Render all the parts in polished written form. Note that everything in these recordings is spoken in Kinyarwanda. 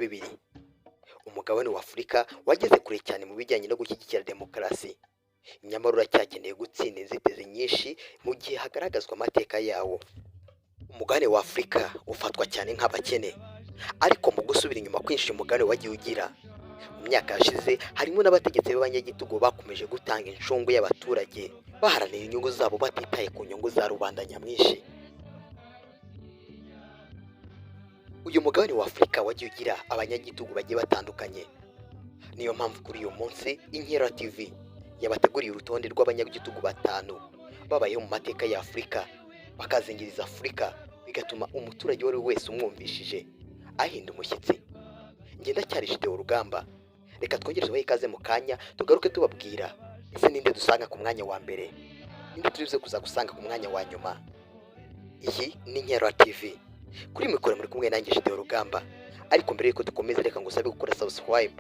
2. Umugabane wa Afurika wageze kure cyane mu bijyanye no gushyigikira demokarasi, nyamara uracyakeneye gutsinda inzitizi nyinshi mu gihe hagaragazwa amateka yawo. Umugabane wa Afurika ufatwa cyane nk'abakene, ariko mu gusubira inyuma kwinshi umugabane wagiye ugira mu myaka yashize, harimo n'abategetsi b'abanyagitugu bakomeje gutanga incungu y'abaturage baharanira inyungu zabo batitaye ku nyungu za rubanda nyamwinshi. Uyu mugabane wa Afurika wagiye ugira abanyagitugu bagiye batandukanye. Niyo mpamvu kuri uyu munsi Inkera TV yabateguriye urutonde rw'abanyagitugu batanu babayeho mu mateka ya Afurika, bakazingiriza Afurika, bigatuma umuturage uwo ari we wese umwumvishije ahinda umushyitsi. Ngenda cyari Urugamba, reka twongere tubahe ikaze mu kanya, tugaruke tubabwira ese ninde dusanga ku mwanya wa mbere, ninde turibuze kuza gusanga ku mwanya wa nyuma. Iyi ni Inkera TV, kuri mikoro muri kumwe nanjye Jide Rugamba. Ariko mbere yuko dukomeza, reka ngusabe gukora subscribe,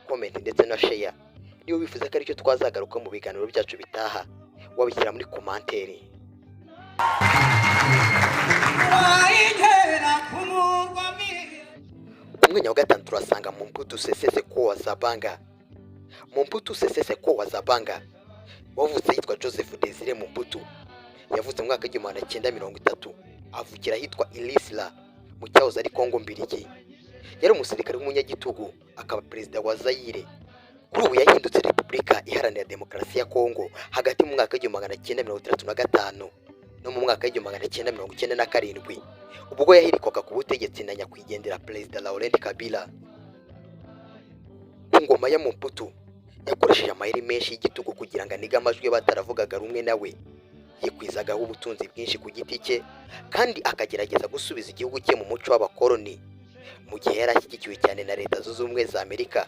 comment ndetse na share. Niba wifuza ko aricyo twazagaruka mu biganiro byacu bitaha, wabishyira muri commentaire. Wayigera ku murwa mwiza. Ku mwanya wa gatanu turasanga Mobutu Sese Seko wa Zabanga. Mobutu Sese Seko wa Zabanga wavutse yitwa Joseph Desire Mobutu, yavutse mu mwaka w'1930, avukira ahitwa Ilisla mu cyahoze ari Kongo Mbirigi. Yari umusirikare w'umunyagitugu, akaba perezida wa Zaire, kuri ubu yahindutse Repubulika Iharanira Demokarasi ya Kongo, hagati mu mwaka w'1965 no mu mwaka w'1997, ubwo yahirikwaga ku butegetsi na nyakwigendera Perezida Laurent Kabila. Ku ngoma ya Mobutu yakoresheje amayeri menshi y'igitugu kugira ngo anige amajwi y'abataravugaga rumwe nawe. Yikwizagaho ubutunzi bwinshi ku giti cye, kandi akagerageza gusubiza igihugu cye mu muco w'abakoloni, mu gihe yari ashyigikiwe cyane na Leta Zunze Ubumwe za Amerika.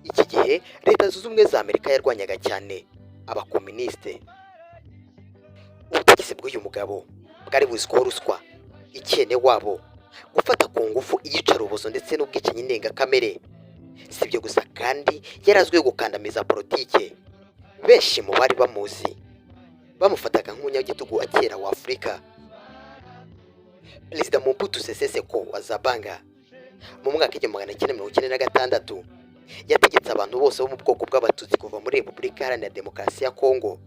Iki gihe Leta Zunze Ubumwe za Amerika yarwanyaga cyane abakominisite. Ubutegetsi bw'uyu mugabo bwari buzwiho ruswa, ikene wabo, gufata ku ngufu, iyicarubozo ndetse n'ubwicanyi ndengakamere. Si ibyo gusa kandi, yari azwiho gukandamiza politike. Benshi mu bari bamuzi bamufataga nk'umunyagitugu wa kera wa Afurika. Perezida Mobutu Sese Seko wa Zabanga mu mwaka w'1996 yategetse abantu bose bo mu bwoko bw'Abatutsi kuva muri Repubulika Iharanira Demokarasi ya Kongo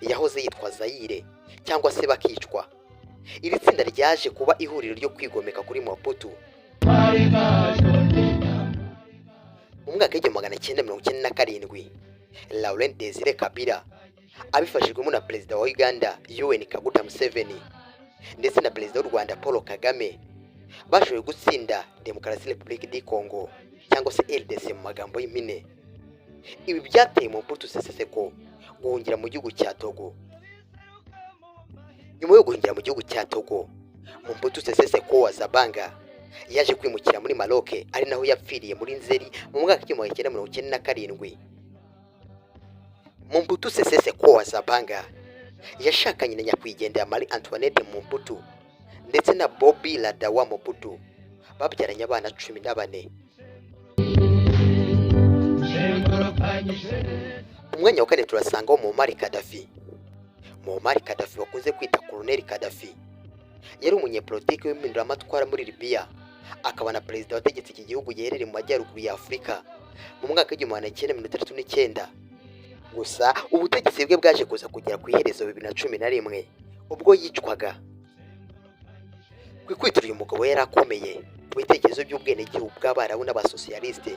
yahoze yitwa Zayire, cyangwa se bakicwa. Iri tsinda ryaje kuba ihuriro ryo kwigomeka kuri Mobutu. Mu mwaka w'1997, Laurent Desire Kabila abifashijwemo na perezida wa Uganda Yoweri Kaguta Museveni ndetse na perezida w'u Rwanda Paul Kagame, bashoboye gutsinda Demokarasi Republique du Congo, cyangwa se RDC mu magambo y'impine. Ibi byateye Mobutu Sese Seko guhungira mu gihugu cya Togo. Nyuma yo guhungira mu gihugu cya Togo, Mobutu Sese Seko wa Zabanga yaje kwimukira muri Maroc, ari naho yapfiriye muri Nzeri mu mwaka w'1997. Mobutu Sese Seko wa Zabanga yashakanye na nyakwigendera Marie Antoinette Mobutu ndetse na Bobby Ladawa Mobutu, babyaranye abana 14. Ku mwanya wa kane turasangaho Muammar Gaddafi. Muammar Gaddafi bakunze kwita Colonel Gaddafi yari umunyepolitiki w'impinduramatwara muri Libya, akaba na perezida wategetse iki gihugu giherereye mu majyaruguru ya Afurika mu mwaka w'1969. Gusa ubutegetsi bwe bwaje kuza kugera ku iherezo 2011 ubwo yicwaga. Ku ikubitiro uyu mugabo yari akomeye mu bitekerezo by'ubwenegihugu bw'Abarabu n'Abasosiyalisite,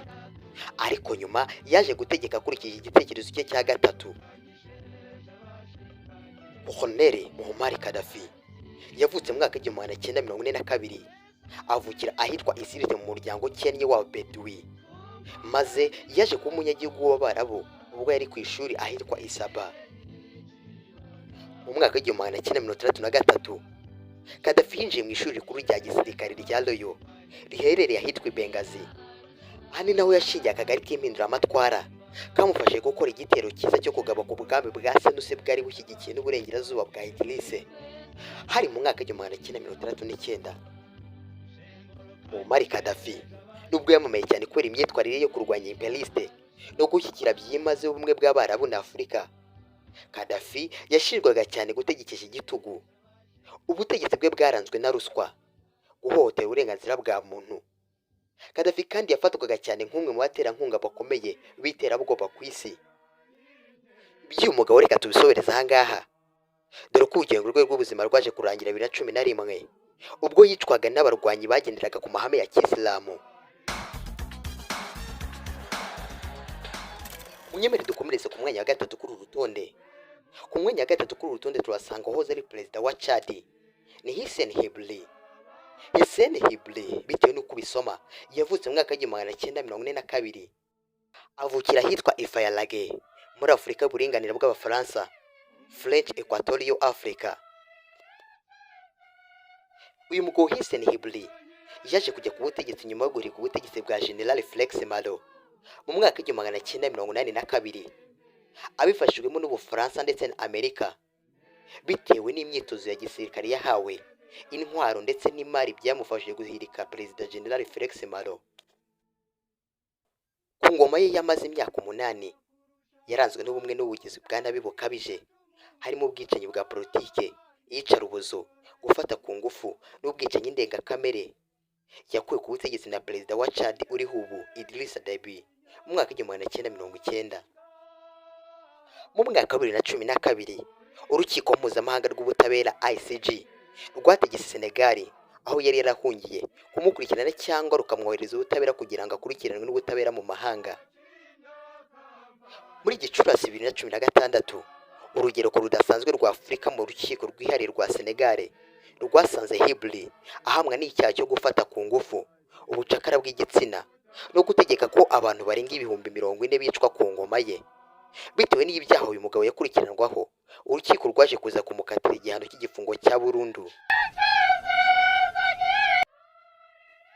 ariko nyuma yaje gutegeka akurikije igitekerezo cye cya gatatu. Colonel Muammar Gaddafi yavutse mu mwaka w'1942, avukira ahitwa Isirite mu muryango ukennye wa Bedouin, maze yaje kuba umunyagihugu w'Abarabu ubwo yari ku ishuri ahitwa Isaba. Mu mwaka w'1963, Gaddafi yinjiye mu ishuri rikuru rya gisirikare rya Royal riherereye ahitwa i Benghazi. Aha ni naho yashingiye akagari k'impinduramatwara kamufashije gukora igitero cyiza cyo kugaba ku bwami bwa Senuse bwari bushyigikiye n'uburengerazuba bwa Idlise. Hari mu mwaka w'1969. Muammar Gaddafi, nubwo yamamaye cyane kubera imyitwarire yo kurwanya imperialiste no gushyigikira byimazeyo ubumwe bw'Abarabu na Afurika, Gaddafi yashinjwaga cyane gutegekesha igitugu. Ubutegetsi bwe bwaranzwe na ruswa, guhohotera uburenganzira bwa muntu. Gaddafi kandi yafatwaga cyane nk'umwe mu baterankunga bakomeye b'iterabwoba ku isi. Iby'uyu mugabo reka tubisobereze aha ngaha, dore ko urugendo rwe rw'ubuzima rwaje kurangira 2011 ubwo yicwaga n'abarwanyi bagenderaga ku mahame ya kisilamu. Munyemere dukomereze ku mwanya wa gatatu kuri uru rutonde. Ku mwanya wa gatatu kuri uru rutonde turasanga uwahoze ari perezida wa Chad, ni Hissène Habré. Hissène Habré, bitewe n'uko ubisoma, yavutse mu mwaka w'1942, avukira ahitwa Ifayarage muri Afurika y'uburinganire bw'Abafaransa, French Equatorial Africa. Uyu mugabo Hissène Habré yaje kujya ku butegetsi nyuma yo guhirika ubutegetsi bwa General Felix Malo mu mwaka w'1982, abifashijwemo n'Ubufaransa ndetse na Amerika, bitewe n'imyitozo ya gisirikare yahawe, intwaro ndetse n'imari byamufashije guhirika Perezida General Felix Malo. Ku ngoma ye yamaze imyaka 8 yaranzwe n'ubumwe n'ubugizi bwa nabi bukabije, harimo ubwicanyi bwa politike, iyicarubozo, gufata ku ngufu n'ubwicanyi ndengakamere. Yakuwe ku butegetsi na Perezida wa Chad uriho ubu, Idrissa Deby, mu mwaka w'1990. Mu mwaka wa 2012 urukiko mpuzamahanga rw'ubutabera ICJ rwategetse Senegal, aho yari yarahungiye, kumukurikirana cyangwa rukamwohereza ubutabera kugira ngo akurikiranwe n'ubutabera mu mahanga. Muri Gicurasi 2016 urugereko rudasanzwe rwa Afurika mu rukiko rwihariye rwa Senegal rwasanze Habré ahamwa n'icyaha cyo gufata ku ngufu, ubucakara bw'igitsina no gutegeka ko abantu barenga 40,000 bicwa ku ngoma ye. Bitewe n'ibyaha uyu mugabo yakurikiranwaho, urukiko rwaje kuza kumukatira igihano cy'igifungo cya burundu.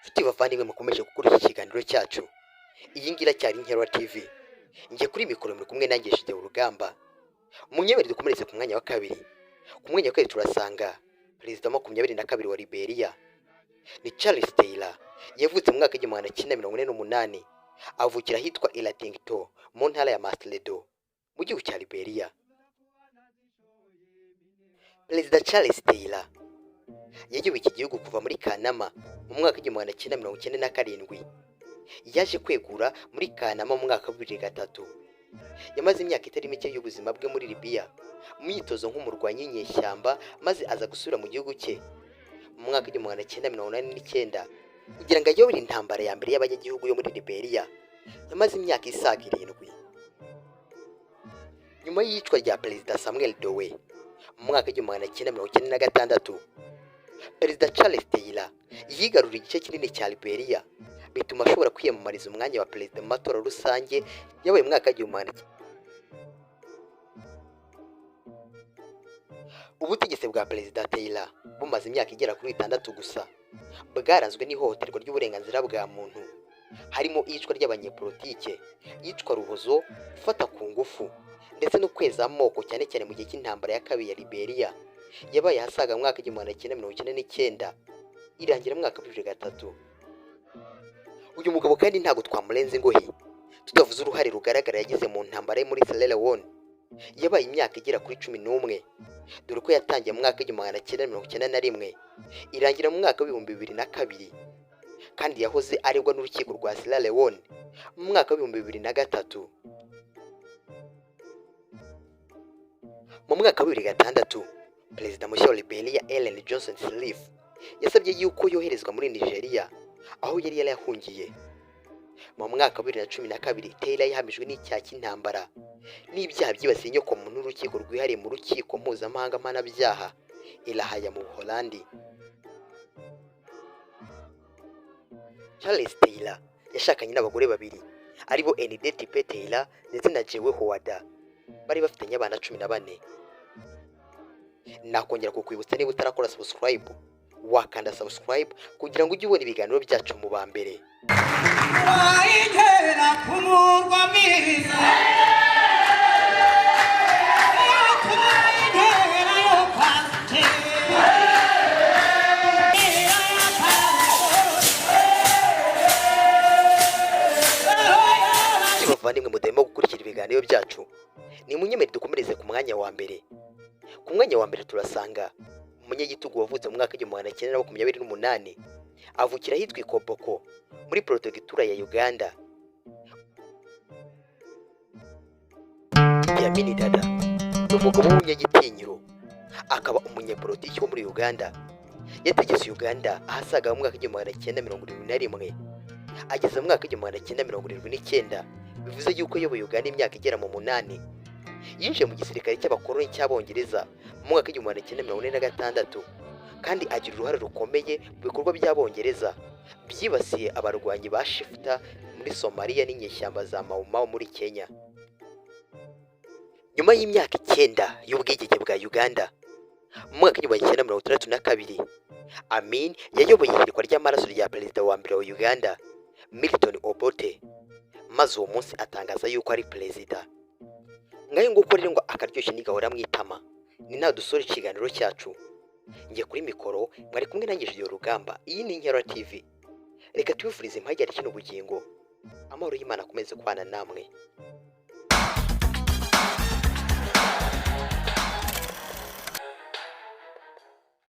Nshuti bavandimwe mukomeje gukurikira ikiganiro cyacu, iyi ngiyi iracyari Inkera TV. Njye kuri mikoro muri kumwe nanjye Jide Urugamba. Munyemere dukomereze ku mwanya wa kabiri. Ku mwanya wa kabiri turasanga Perezida wa 22 wa Liberia, ni Charles Taylor. Yavutse mu mwaka w'1948, avukira ahitwa Elatingto mu ntara ya Marsledo mu gihugu cya Liberia. Perezida Charles Taylor yayoboye iki gihugu kuva muri Kanama mu mwaka w'1997. Yaje kwegura muri Kanama mu mwaka wa 2003. Yamaze imyaka itari mike y'ubuzima bwe muri Libya mu myitozo nk'umurwanyi w'inyeshyamba, maze aza gusubira mu gihugu cye mu mwaka w'1989 kugira ngo ayobore intambara ya mbere y'abanyagihugu yo muri Liberia. Yamaze imyaka isaga 7. Nyuma y'iyicwa rya Perezida Samuel Doe mu mwaka w'1996, Perezida Charles Taylor yigaruriye igice kinini cya Liberia, bituma ashobora kwiyamamariza umwanya wa perezida mu matora rusange yabaye mu mwaka w'igihumbi. Ubutegetsi bwa Perezida Taylor bumaze imyaka igera kuri 6 gusa, bwaranzwe n'ihohoterwa ry'uburenganzira bwa muntu, harimo iyicwa ry'abanyepolitike, iyicwa rubozo, gufata ku ngufu ndetse no kweza amoko, cyane cyane mu gihe cy'intambara ya kabiri ya Liberia yabaye ahasaga mu mwaka 1999 irangira mu mwaka wa 2003. Uyu mugabo kandi ntabwo twamurenza ingohi tutavuze uruhare rugaragara yagize mu ntambara yo muri Sierra Leone yabaye imyaka igera kuri 11, dore ko yatangiye mu mwaka 1991 irangira mu mwaka w'2002, kandi yahoze aregwa n'urukiko rwa Sierra Leone mu mwaka w'2003. Mu mwaka wa 2006 Perezida mushya wa Liberia Ellen Johnson Sirleaf yasabye yuko yoherezwa muri Nigeria aho yari yarahungiye. Mu mwaka wa 2012 Taylor yahamijwe n'icyaha cy'intambara n'ibyaha byibasiye inyokomuntu n'urukiko rwihariye mu rukiko mpuzamahanga mpanabyaha i La Haye mu Buholandi. Charles Taylor yashakanye n'abagore babiri aribo Enideti P. Taylor ndetse na Jewe Howard, bari bafitanye abana 14. Nakongera kukwibutsa, niba utarakora subscribe wakanda subscribe kugira ngo ujye ubona ibiganiro byacu mu ba mbere. Wayigera ku murwa mwiza, twayigera yo kwanje. Bavandimwe mudahwema gukurikira ibiganiro byacu, ni munyemere dukomereze ku mwanya wa mbere. Ku mwanya wa mbere turasanga umunyagitugu wavutse mu mwaka 1928. Avukira ahitwa Ikoboko muri Prefegitura ya Uganda. Idi Amin Dada ni umugabo w'umunyagitinyiro, akaba umunyapolitiki wo muri Uganda. Yategetse Uganda ahasaga mu mwaka 1971 ageze mu mwaka 1979, bivuze yuko ayoboye Uganda imyaka igera mu 8. Yinjiye mu gisirikare cy'abakoloni cy'Abongereza mu mwaka 1946, kandi agira uruhare rukomeye mu bikorwa by'Abongereza byibasiye abarwanyi ba Shifta muri Somalia n'inyeshyamba za Mau Mau muri Kenya. Nyuma y'imyaka 9 y'ubwigenge bwa Uganda, mu mwaka 1962, Amin yayoboye ihirikwa ry'amaraso rya perezida wa mbere wa Uganda, Milton Obote, maze uwo munsi atangaza yuko ari perezida. Ngayo nguko rero, ngo akaryoshye ntigahora mu itama. Ni nawe dusura ikiganiro cyacu. Njye kuri mikoro mwari kumwe nanjye Julien Rugamba. Iyi ni Inkera TV. Reka tubifurize impagare kino bugingo, amahoro y'Imana akomeze kubana namwe.